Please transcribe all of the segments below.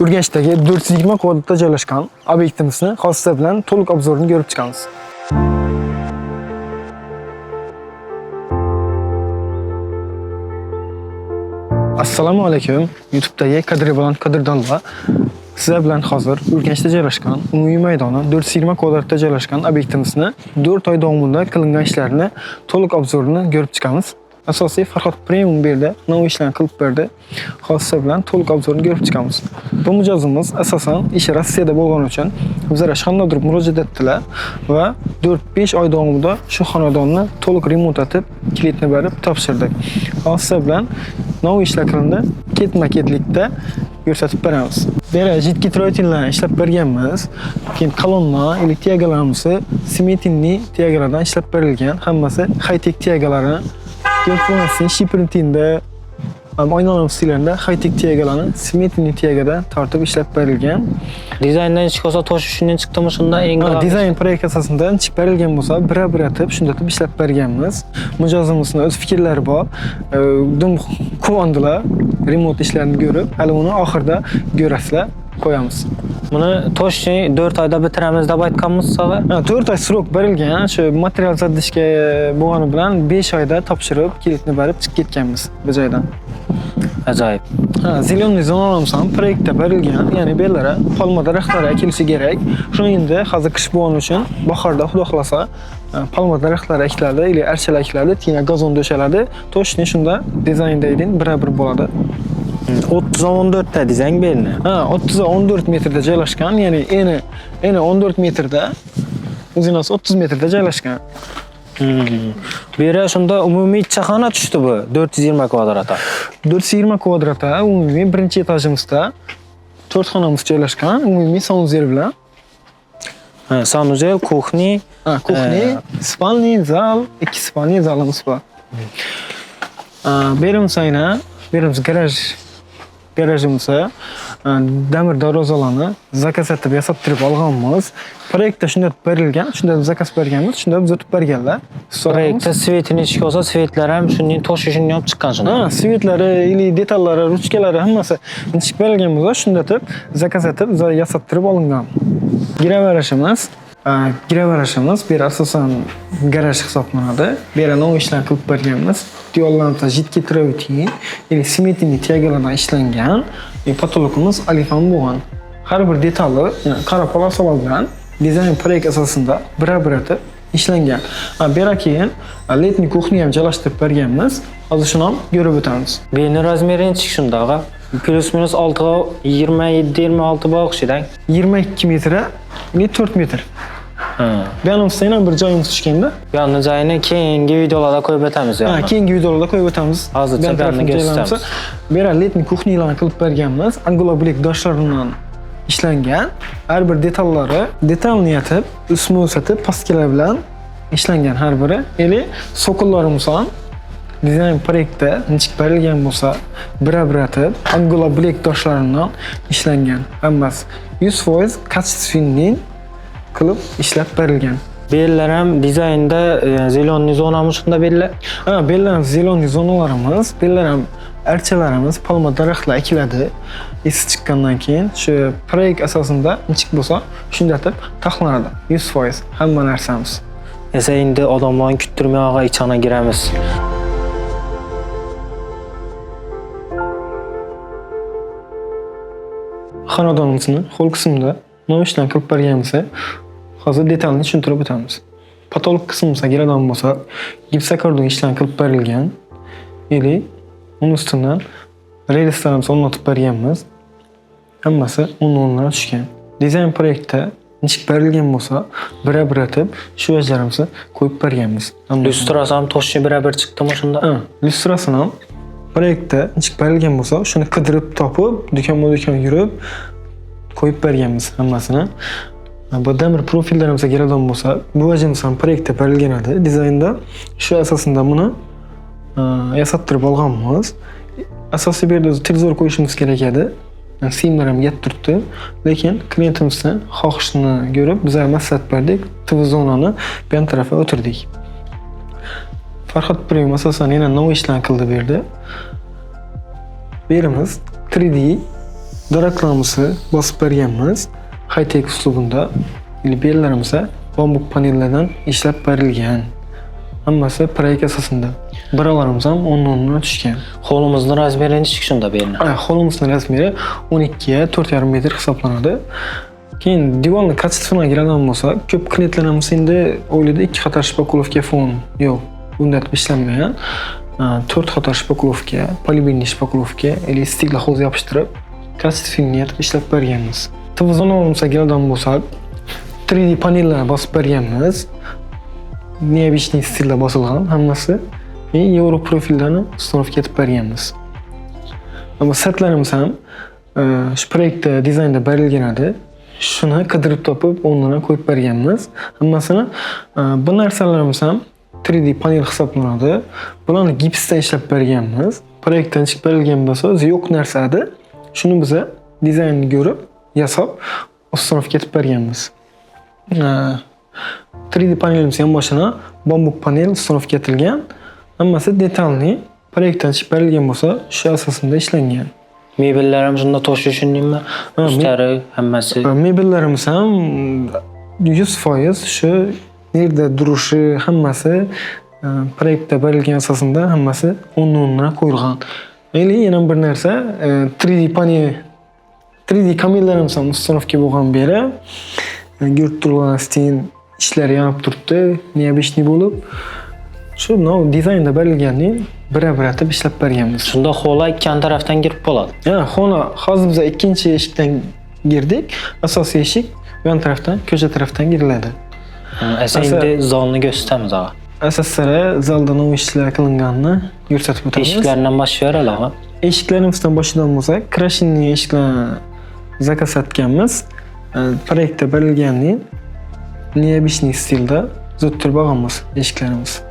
Urganchdagi 420 kvadratda joylashgan obyektimizni hozir bilan to'liq obzorini ko'rib chiqamiz. Assalomu alaykum, YouTube'dagi qadri baland qadrdonlar. Sizlar bilan hozir Urganchda joylashgan umumiy maydoni 420 kvadratda joylashgan obyektimizni 4 oy davomida qilingan ishlarni to'liq obzorini ko'rib chiqamiz. Asosiy Farhod Premium bu yerda nov ishlarni qilib berdi. Hozir bilan to'liq obzorini ko'rib chiqamiz. Bu mijozimiz asosan ishi Rossiyada bo'lgani uchun bizlarga shonda turib murojaat etdilar va 4-5 oy davomida shu xonadonni to'liq remont etib, kilitni berib topshirdik. Hozir bilan nov ishlar qilindi, ketma-ketlikda ko'rsatib beramiz. Bu yerda jiddiy troytinlarni ishlab berganmiz. Keyin kolonna, ili tiyagalarimiz simetinli tiyagalardan ishlab berilgan. Hammasi high-tech tiyagalarni ko'rib shiprintinda oynalar stillarida high-tech tiyagalarni simetinli tiyagadan tortib ishlab berilgan. Dizayndan chiqsa tosh shundan chiqdimi shunda eng Ha, dizayn proyekt asosida chiqib berilgan bo'lsa, bir-bir atib shundatib ishlab berganmiz. Mijozimizning o'z fikrlari bor. Dim quvondilar remont ishlarini ko'rib. Hali uni oxirida ko'rasizlar, qo'yamiz. Buni toshni 4 oyda bitiramiz deb aytganmiz sog'a. Ha, 4 oy srok berilgan, shu material zadishga bo'lgani bilan 5 oyda topshirib, kilitni berib chiqib ketganmiz bu joydan. Ajoyib. Ha, зеленый zonalarimiz ham proyektda berilgan, ya'ni bu yerlara palma daraxtlari ekilishi kerak. Shuni endi hozir qish bo'lgani uchun bahorda xudo xohlasa palma daraxtlari ekiladi, ili archalar ekiladi, keyin gazon to'shaladi. Toshni shunda dizaynda edin bir-bir bo'ladi. 30-14 ta dizayn berini. Ha, 30-14 metrda joylashgan, ya'ni eni 14 metrda, uzunasi 30 metrda joylashgan. Bu yerga shunda umumiy necha tushdi bu 420 kvadrata. 420 kvadrata umumiy birinchi etajimizda 4 xonamiz joylashgan, umumiy sanuzel bilan. Ha, sanuzel, kuxni, Ha, kuxni, spalni, zal, 2 spalni zalimiz bor. Berimiz aynan, berimiz garaj, garajimiz demir darvozalarni zakaz etib yasattirib olganmiz. Proyektda shunday berilgan, shunday zakaz berganmiz, shunday bizatib berganlar. Proyektda svetini ichki olsa, svetlar ham shundan tosh shundan olib chiqqan shunda. Ha, svetlari, ili detallari, ruchkalari hammasi chiqib berilgan bo'lsa, shundatib zakaz etib yasattirib olingan. Giraverishimiz, giraverishimiz bu yer asosan garaj hisoblanadi. Bu yerga nov ishlar qilib berganmiz. Devorlarimiz jiddiy travitin, ili simetinli tiyagalardan ishlangan. Potologimiz alifan bo'lgan. Har bir detali, yani qora polosalar bilan dizayn proyekt asosida bir-bir etib ishlangan. Bu yerga keyin letniy kuxni ham joylashtirib berganmiz. Hozir shuni ham ko'rib o'tamiz. Beni razmeri nechik shunda ag'a? Plus minus 6 27 26 bor o'xshaydi. 22 metre, ne 4 metr. Ha. Benim yana bir joyimiz tushganda. Bu yoqni joyini keyingi videolarda qo'yib o'tamiz. Ha, keyingi videolarda qo'yib o'tamiz. Hozircha Bu bu yoqni tarafini ko'rsatamiz. joylarimiz. Bu yerga letniy kuxnilarni qilib berganmiz. Angola blek toshlaridan ishlangan. Har bir detallari detalni yatib, ustma ust pastkalar bilan ishlangan har biri. Eli sokollarimiz ham dizayn proyektda nechik berilgan bo'lsa, bir-bir atib Angola blek toshlaridan ishlangan. Hammasi 100% качественный qilib ishlab berilgan. Bu yerlar ham dizaynda зеленый zonamiz shunda belli. Ha, bu yerlar ham зеленый zonalarimiz, bu yerlar ham archalarimiz, palma daraxtlar ekiladi. Esi chiqqandan keyin shu proyekt asosida nechik bo'lsa, shundatib taxlanadi. 100% hamma narsamiz. Esa endi odamlarni kuttirmay ag'a ichana giramiz. Xonadonimizni xo'l qismida nima ishlar qilib berganmiz, hozir detalni tushuntirib o'tamiz. Potolog qismimizga keladigan bo'lsa, gipsokordon ishlar qilib berilgan. Ili uni ustidan relslarimizni o'rnatib berganmiz. Hammasi o'rniga tushgan. Dizayn proyektda nechik berilgan bo'lsa, bir-bir etib shu vajlarimizni qo'yib berganmiz. Lyustrasi ham toshni bir-bir chiqdimi shunda? Ha, lyustrasini ham proyektda nechik berilgan bo'lsa, shuni qidirib topib, do'konma-do'kon yurib qo'yib berganmiz hammasini. Bu demir profillarimizga keladigan bo'lsa, bu vajimiz ham proyektda berilgan edi dizaynda. Shu asosida buni yasattirib olganmiz. Asosiy bu yerda o'zi televizor qo'yishimiz kerak edi. Simlar ham yetib turibdi, lekin klientimizni xohishini ko'rib biz ham maslahat berdik, TV zonani bu yon tarafa o'tirdik. Farhod Premium asosan yana nov ishlar qildi bu yerda. Bu yerimiz 3D Daraklarimizni bosib berganmiz. High-tech uslubida. Bellarimiz bambuk panellardan ishlab berilgan. Hammasi proyekt asosida. Biralarimiz ham o'rni-o'rniga tushgan. Holimizni razmeri nechik shunda bu yerni? Holimizni razmeri 12ga 4,5 metr hisoblanadi. Keyin divanni качествосына kiradigan bo'lsak, ko'p klientlarimiz endi o'ylaydi 2 qator шпаклёвка fon. Yo'q, bunday qilib ishlanmagan. 4 qator шпаклёвка, полимерный шпаклёвка или стеклохоз yopishtirib, качественный etib ishlab berganmiz. TV zonamizga keladigan bo'lsak, 3D panellar bosib berganmiz. Необычный stilda bosilgan hammasi. И yevro profillarni установка etib berganmiz. Ammo setlarimiz ham shu proyektda dizaynda berilgan edi. Shuni qidirib topib, o'rnina qo'yib berganmiz. Hammasini bu narsalarimiz ham 3D panel hisoblanadi. Bularni gipsda ishlab berganmiz. Proyektdan chiqib berilgan bo'lsa, o'zi yo'q narsa edi. Shuni biza dizaynni ko'rib, yasab, установка etib berganmiz. 3D panelimiz yonboshina bambuk panel установка etilgan. Hammasi детальный proyektdan chiqib berilgan bo'lsa, shu asosida ishlangan. Mebellar ham shunda tosh shundaymi? Ha, Ustlari hammasi. Mebellarimiz ham 100% shu yerda turishi hammasi proyektda berilgan asosida hammasi o'rni-o'rniga qo'yilgan. Endi yana bir narsa, 3D panel, 3D kamerlarimiz ham установка bo'lgan beri. Ko'rib turgan стен ishlari yonib turibdi, необычный bo'lib. Shu no dizaynda berilganini bir-bir etib ishlab berganmiz. Shunda xola ikki tarafdan kirib bo'ladi. Ha, xona hozir biz ikkinchi eshikdan girdik. Asosiy eshik bu yon tarafdan, ko'cha tarafdan giriladi. Esa endi zalni ko'rsatamiz ag'a. Asoslari zalda nima ishlar qilinganini ko'rsatib o'tamiz. Eshiklardan boshlayveradi ag'a. Eshiklarimizdan boshidan bo'lsak, крашеный eshiklarni заказ etganmiz. Proyektda berilganini необычный stilda zo'ttirib olganmiz eshiklarimiz.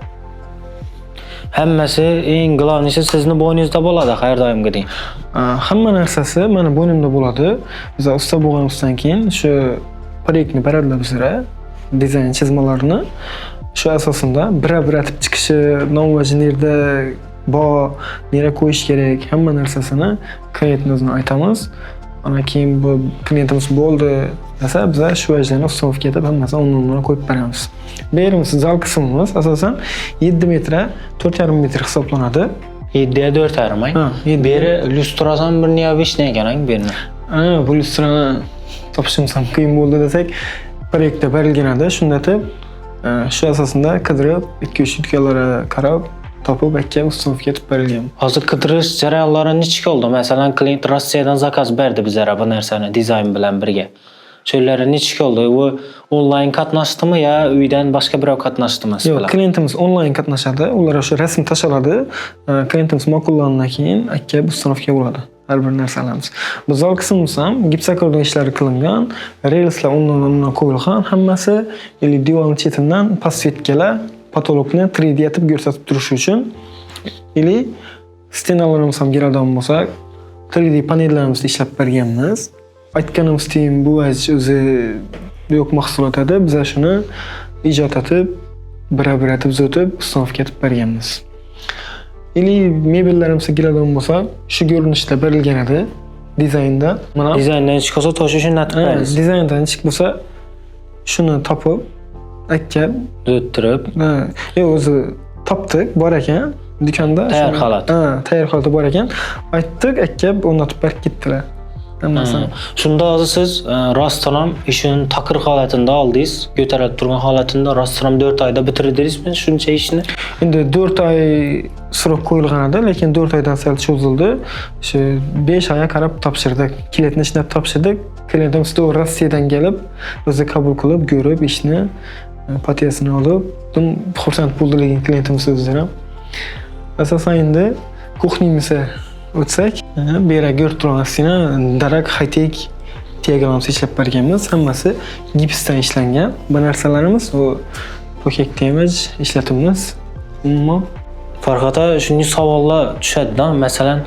Hammasi eng главный si sizni bo'yningizda bo'ladi har doimgidek. Hamma narsasi mani bo'ynimda bo'ladi. Biz usta bo'lganimizdan keyin shu proyektni beradilar bizlarga, dizayn chizmalarini. Shu asosida bir-bir atib chiqishi, novajnerda bor, nera qo'yish kerak, hamma narsasini klientni o'zini aytamiz. Ana keyin bu klientimiz bo'ldi desa, biza shu vajlarni установка etib hammasini o'rni-o'rniga qo'yib beramiz. Bu yerimiz zal qismimiz asosan 7 metre 4,5 metr hisoblanadi. 7'ye 4,5 ay. Ha, 7. Beri lyustrasi ham bir необычный ekan, bu yerni. Ha, bu lyustrani topishimiz ham qiyin bo'ldi desak, proyektda berilgan edi. Shunda etib, shu asosida qidirib, 2-3 do'konlarga qarab, topib, akka установка etib berilgan. Hozir qidirish jarayonlari nechuk oldi? Masalan, klient Rossiyadan заказ berdi bizlarga bu narsani dizayn bilan birga. Shular nechuk oldi? U onlayn qatnashdimi yo uydan boshqa birov qatnashdimi siz Yo'q, bilan? Klientimiz onlayn qatnashadi. Ular o'sha rasm tashladi. Klientimiz ma'qullagandan keyin akka установка bo'ladi. Har bir narsalarimiz. Bu zal qismimiz ham gipsakordon ishlari qilingan, relslar o'rnidan qo'yilgan, hammasi или divan chetidan подсветка lar потолок ni 3D etib ko'rsatib turishi uchun или стена larimiz ham keladigan bo'lsak, 3D panellarimizni ishlab berganmiz. Aytganimizdek, bu o'zi yo'q mahsulot edi. Biz shuni ijod etib, bir-bir etib uzatib, установка etib berganmiz. Или mebellarimiz keladigan bo'lsa, shu ko'rinishda berilgan edi dizaynda. Mana Dizayndan chiqsa toshi shuni atib Ha, berasiz. dizayndan chiqib bo'lsa, shuni topib, akka Tuzattirib, ha, yo'q, o'zi topdik, bor ekan do'konda. Tayyor holat. Ha, tayyor holatda bor ekan. Aytdik, akka o'rnatib berib ketdilar. Hammasini. Shunda hozir siz rostdan ham ishini takır holatida oldingiz, ko'tarilib turgan holatida rostdan ham 4 oyda bitirdingizmi shuncha ishni? Endi 4 oy срок qo'yilgan edi, lekin 4 oydan sal cho'zildi. Shu 5 oyga qarab topshirdik. Klientni ishlab topshirdik. Klientimiz to'g'ri Rossiyadan kelib, o'zi qabul qilib, ko'rib ishni, patiyasini olib, dim xursand bo'ldi lekin klientimiz o'zlari ham. Asosan endi кухня mizga o'tsak, bu yerga ko'rib turgansizlar, darak high-tech tiyagalarimiz ishlab berganmiz. Hammasi gipsdan ishlangan. Bu narsalarimiz u po'kak temir ishlatimiz. Umuman Farhod aka, shunday savollar tushadi-da, masalan,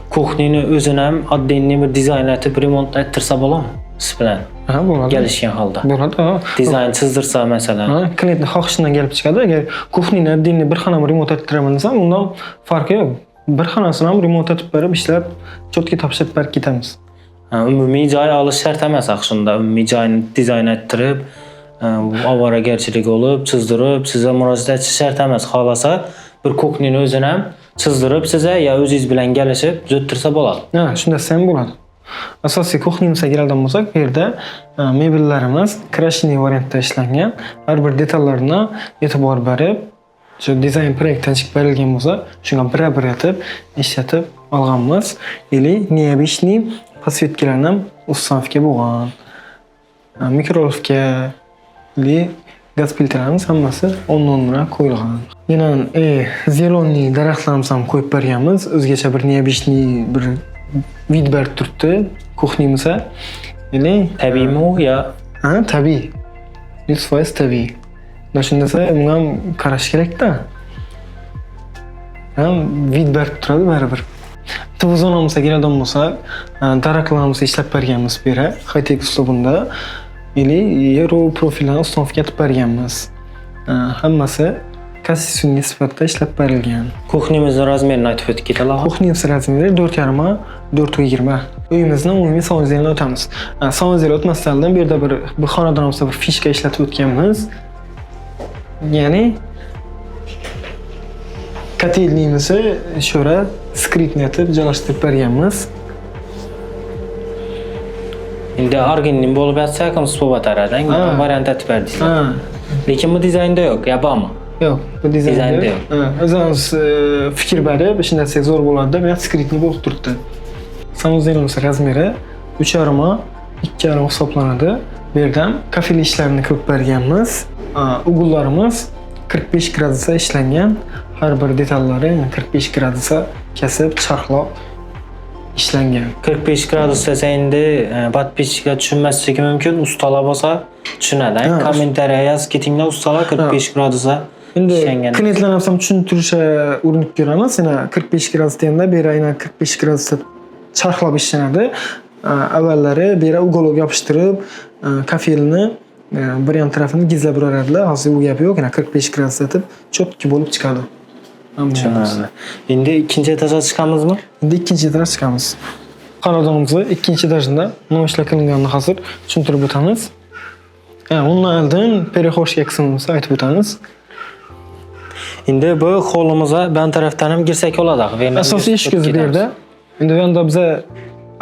кухня ni o'zini ham отдельный bir dizayn etib remont ettirsa bo'ladimi siz bilan Ha, bo'ladi. kelishgan holda? Bo'ladi, ha. Dizayn chizdirsa masalan. Ha, klientni xohishidan kelib chiqadi. Agar кухня ni отдельный bir xonani remont ettiraman desam, undan farqi yo'q. Bir xonasini ham remont etib berib, ishlab, чётко topshirib berib ketamiz. Umumiy joy olish shart emas shunda. Umumiy joyni dizayn ettirib, ovoragarchilik olib, chizdirib, size murojaat etish shart emas. Xohlasa bir кухня ni o'zini ham chizdirib size ya o'zingiz bilan kelishib tuzattirsa bo'ladi. Ha, shunda ham bo'ladi. Asosiy кухня mizga keladigan bo'lsak, bu yerda mebellarimiz крашеный variantda ishlangan. Har bir detallarini e'tibor berib, shu dizayn proyektdan chiqib berilgan bo'lsa, shunga bir-bir etib ishlatib olganmiz. Или необычный подсветка larni ham установка bo'lgan. Микроволновка или gaz plitalarimiz hammasi o'rni-o'rniga qo'yilgan. Yana зеленый daraxtlarimiz ham qo'yib berganmiz. O'zgacha bir необычный bir вид berib turibdi кухня mizga. Или Tabiiymi u yo Ha, tabiiy. 100% tabiiy. Mana shundasa bunga ham qarash kerak-da. Ham вид berib turadi baribir. TV zonamizga keladigan bo'lsak, daraxtlarimizni ishlab berganmiz bu yerga, high-tech uslubida. Или yevro profillarni установка etib berganmiz. Hammasi качественный sifatda ishlab berilgan. Кухня mizni размер ini aytib o'tib ketadilar. Кухня miz размер i 4,5 4,20. Uyimizni umumiy санузел ini o'tamiz. Санузел o'tmasdan oldin bu yerda bir xonadonimizda bir фишка ishlatib o'tganmiz. Ya'ni котельный mizni sho'ra скрытный etib joylashtirib berganmiz. Endi orginning bo'lib yotsa yoqimsiz bo'lib yotar. Ha. Variant aytib berdingizlar. Ha, Lekin bu dizaynda yo'q, ya bormi? Yo'q, bu dizaynda Dizaynda yo'q. Ha, o'zimiz fikr berib, shunday desak zo'r bo'ladi deb, yana скрытный bo'lib turibdi. Санузел imiz размер i 3,5 2,5 hisoblanadi. Bu yerdan kafel ishlarini qilib berganmiz. Угол larimiz 45 gradusda ishlangan. Har bir detallari 45 gradusda kesib, charxlab ishlangan. 45 gradus desa endi подписчик lar tushunmasligi mumkin. Ustalar bo'lsa tushunadi. Ha, Kommentariya yozib ketinglar, ustalar 45 gradusda Endi ishlangan. Klientlar ham tushuntirishga urinib ko'ramiz. Yana 45 gradus deganda bu yerga aynan 45 gradusda charxlab ishlanadi. Avvallari bu yerga уголок yopishtirib, kafelni bir yon tarafini gizlab yurardilar. Hozir u gap yo'q. Yana 45 gradus etib, чётко bo'lib chiqadi. Hamma Tushunarli. Endi ikkinchi etajga chiqamizmi? Endi ikkinchi etajga chiqamiz. Xonadonimizni ikkinchi etajida nima ishlar qilinganini hozir tushuntirib o'tamiz. Ha, undan oldin перехожка qismimizni aytib o'tamiz. Endi bu holimizga ban tarafdan ham girsak bo'ladi. Asosiy eshik o'zi bu yerda. Endi bu yoqda biza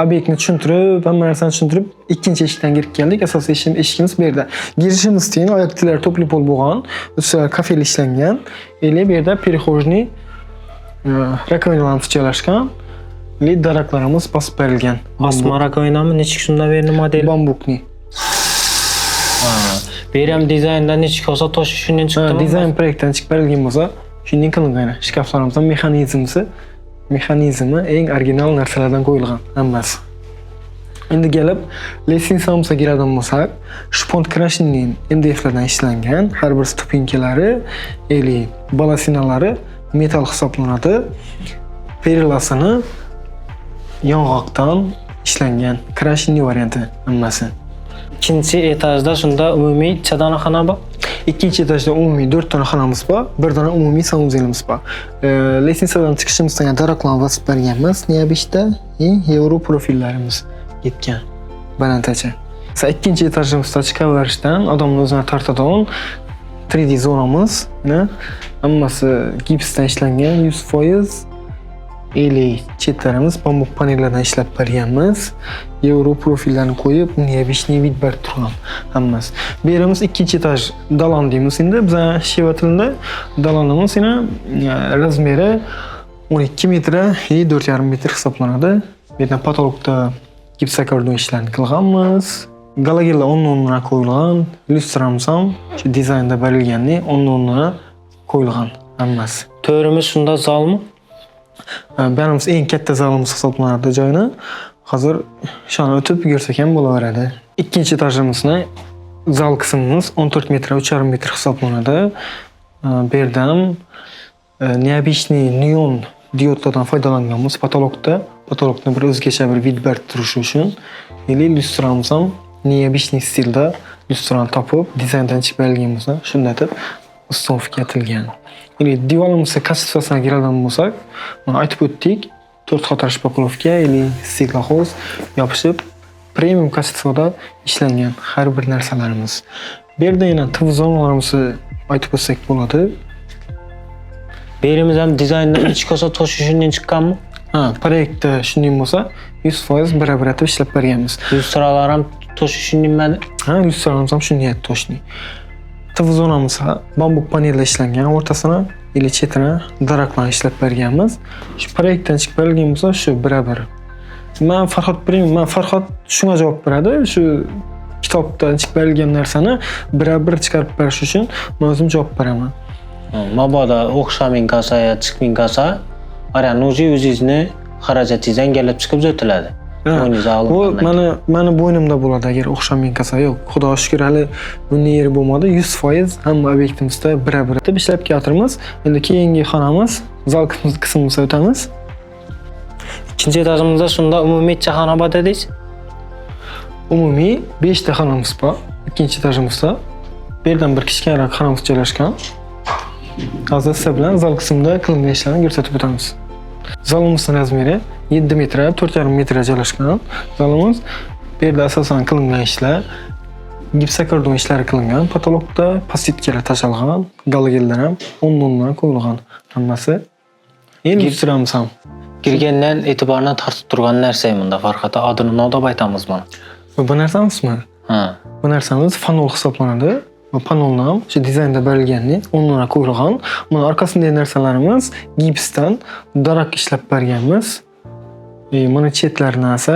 obyektni tushuntirib, hamma narsani tushuntirib, ikkinchi eshikdan kirib keldik. Asosiy eshigimiz bu yerda. Girishimiz keyin oyoq tillari тёплый pol bo'lgan, ustida kafel ishlangan. Или bu yerda перехожий раковина larimiz joylashgan. Или daraklarimiz bosib berilgan. Osma раковина mi? Nechik shundan beri model? Бамбукный. Ha. Bu yer ham dizayndan nechik bo'lsa tosh shundan Ha, chiqdimi? Dizayn proyektdan chiqib berilgan bo'lsa, shundan qilingan. Shkaflarimizdan mexanizmi eng original narsalardan qo'yilgan hammasi. Endi kelib лестница mizga kiradigan bo'lsak, шпон крашеный MDFlardan ishlangan. Har bir ступенька lari, или балясина lari metall hisoblanadi. Перила sini yong'oqdan ishlangan, крашеный varianti hammasi. Ikkinchi etajda shunda umumiy necha dona xona bor? Ikkinchi etajda umumiy 4 dona xonamiz bor, bir dona umumiy санузел imiz bor. Лестница dan chiqishimizdan daraklarni bosib berganmiz, необычно и yevro profillarimiz yetgan balandtacha. Mesela ikkinchi etajimizda chiqaverishdan odamni o'zini tortadigan 3D zonamiz, ne? Hammasi gipsdan ishlangan 100%. Или chetlarimiz bambuk panellardan ishlab berganmiz. Yevro profillarni qo'yib, необычный вид berib turgan hammasi. Bu yerimiz ikkinchi etaj dalan deymiz endi. Biza sheva tilida dalanimiz yana размер i 12 metr и 4,5 metr hisoblanadi. Bu yerdan потолок da gipsokardon ishlarini qilganmiz. Galogenlar o'rni o'rniga qo'yilgan. Lyustramiz ham shu dizaynda berilganni o'rni o'rniga qo'yilgan hammasi. To'rimiz shunda zalmi? Barimiz eng katta zalimiz hisoblanadi joyni. Hozir shuni o'tib ko'rsak ham bo'laveradi. Ikkinchi etajimizni zal qismimiz 14 metr 3,5 metr hisoblanadi. Bu yerda ham необычный neon diodlardan foydalanganmiz потолок da. Потолок ni bir o'zgacha bir вид berib turishi uchun. Или lyustramiz ham необычный stilda lyustrani topib, dizayndan chiqib berilgan bo'lsa, shunday etib установка etilgan. Или divarimizni качество sina kiradigan bo'lsak, mana aytib o'tdik, to'rt qator шпаклёвка или стеклохолст yopishib Premium качество da ishlangan har bir narsalarimiz. Bu yerda yana TV zonalarimizni aytib o'tsak bo'ladi. Berimiz ham dizayndan nechik bo'lsa to'shi shundan chiqqanmi? Ha, proyektda shunday bo'lsa, 100% bir etib ishlab berganmiz. Lyustralar ham to'shi shundanmadi? Ha, lyustralarimiz ham shunday точный. TV zonamiz bambuk panelda ishlangan, o'rtasini или chetini daraklarni ishlab berganmiz. Shu proyektdan chiqib berilgan bo'lsa, shu bir. Man Farhod Premium, man Farhod shunga javob beradi. Shu kitobdan chiqib berilgan narsani bir chiqarib berish uchun men o'zim javob beraman. Mabodo o'xshaming qolsa yo chiqming qolsa, arani o'zi o'zingizni xarajatingizdan kelib chiqib o'tiladi. Ha, Bo'yningizga bu olingandan mani bo'ynimda bo'ladi agar o'xshamay qolsa. Yo'q, Xudoga shukr, hali bunday yeri bo'lmadi. 100% hamma obyektimizda bir deb ishlab kelatirmiz. Endi keyingi xonamiz, zal qismimizga o'tamiz. Ikkinchi etajimizda shunda umumiy necha xona bor dedingiz? Umumiy 5 ta xonamiz bor. Ikkinchi etajimizda. Bu yerdan bir kichkinaroq xonamiz joylashgan. Hozir sizlar bilan zal qismida qilingan ishlarni ko'rsatib o'tamiz. Zalimizning размер i 7 metr, 4,5 metr joylashgan. Zalimiz bu yerda asosan qilingan ishlar gipsokardon ishlari qilingan. Потолок da подсветка lar tashalgan, galogenlar ham o'rnidan qo'yilgan hammasi. Endi lyustramiz ham. Kirgandan e'tiborni tortib turgan narsa bunda Farhod adini nima deb aytamiz buni? Bu narsamizmi? Ha. Bu narsamiz panel hisoblanadi. Bu panelni ham shu dizaynda berilganini o'rniga qo'yilgan. Buni orqasindagi narsalarimiz gipsdan darak ishlab berganmiz. Mana chetlarini esa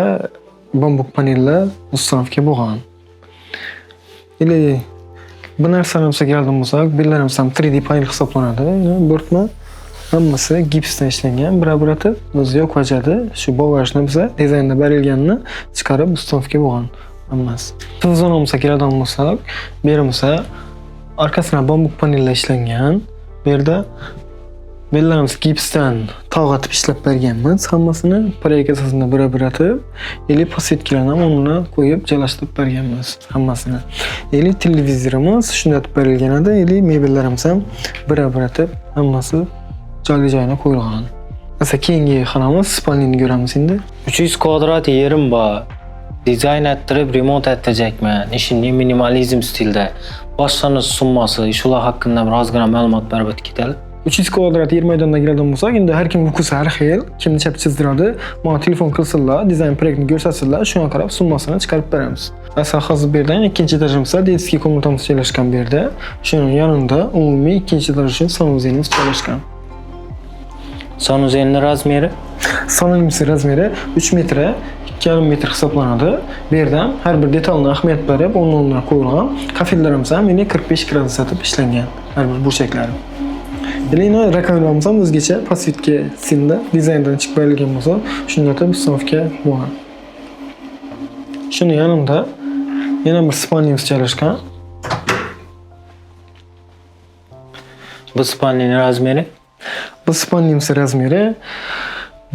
bambuk panellar установка bo'lgan. Или bu narsani bizga keladigan bo'lsak, bularimiz ham 3D panel hisoblanadi. Bo'rtma hammasi gipsdan ishlangan. Bir etib o'zi yo'q vajadi. Shu bog'lashni biza dizaynda berilganini chiqarib установка bo'lgan hammasi. TV zonamizga keladigan bo'lsak, bu yerimizda orqasina bambuk panellar ishlangan. Bu yerda bellarimiz gipsdan tog'atib ishlab berganmiz hammasini proyekt asosida bir etib, или подсветка larni ham o'rnina qo'yib joylashtirib berganmiz hammasini. Или televizorimiz shunday etib berilgan edi, или mebellarimiz ham bir etib hammasi joyli joyina qo'yilgan. Masalan, keyingi xonamiz спальни ni ko'ramiz endi. 300 kvadrat yerim bor. Dizayn ettirib, remont ettirjakman. Ishini minimalizm stilda. Boshlanish summasi, shular haqida bir ozgina ma'lumot berib o'tib ketaylik. 300 kvadrat yer maydoniga keladigan bo'lsak, endi har kim вкус i har xil, kim chap chizdiradi, mana telefon qilsinlar, dizayn proyektini ko'rsatsinlar, shunga qarab summasini chiqarib beramiz. Masalan, hozir bu yerdan ikkinchi etajimizda детский комната miz joylashgan bu yerda. Shuning yonida umumiy ikkinchi etaj uchun санузел imiz joylashgan. Санузел ni размер i? Санузел размер i 3 metr, 2,5 metr hisoblanadi. Bu yerdan har bir detalni ahamiyat berib, o'rni-o'rniga qo'yilgan. Kafellarimiz ham endi 45 gradus etib ishlangan har bir burchaklari. Endi раковина miz ham o'zgacha подсветка stilda dizayndan chiqib berilgan bo'lsa, shunday etib установка bo'lgan. Shuni yonida yana bir спальни miz joylashgan. Bu спальни ning размер i? Bu спальни miz размер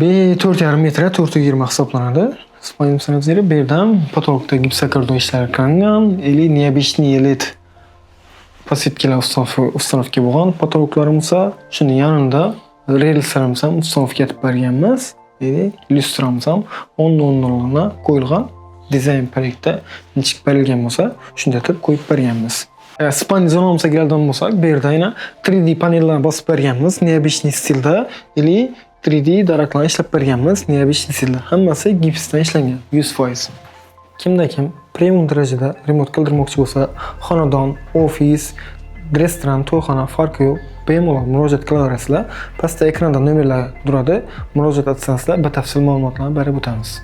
i 4,5 metr, 4,20 hisoblanadi. Спальни miz размер i bu yerdan потолок da gipsokardon ishlari qilingan, или необычный LED подсветка lar установка bo'lgan. Потолок larimiz shuni yonida relslarimiz ham установка etib berganmiz. Или lyustramiz ham o'rni-o'rniga qo'yilgan. Dizayn proyektda nechik berilgan bo'lsa, shunday etib qo'yib berganmiz. Спальни zonamizga keladigan bo'lsak, bu yerda yana 3D panellarni bosib berganmiz, необычный stilda или 3D daraklarni ishlab berganmiz, необычный stilda. Hammasi gipsdan ishlangan, 100%. Kimda kim premium darajada remont qildirmoqchi bo'lsa, xonadon, ofis, restoran, to'yxona farqi yo'q. Bemalol murojaat qilaverasizlar. Pastda ekranda nomerlar turadi. Murojaat etsangizlar, batafsil ma'lumotlarni berib o'tamiz.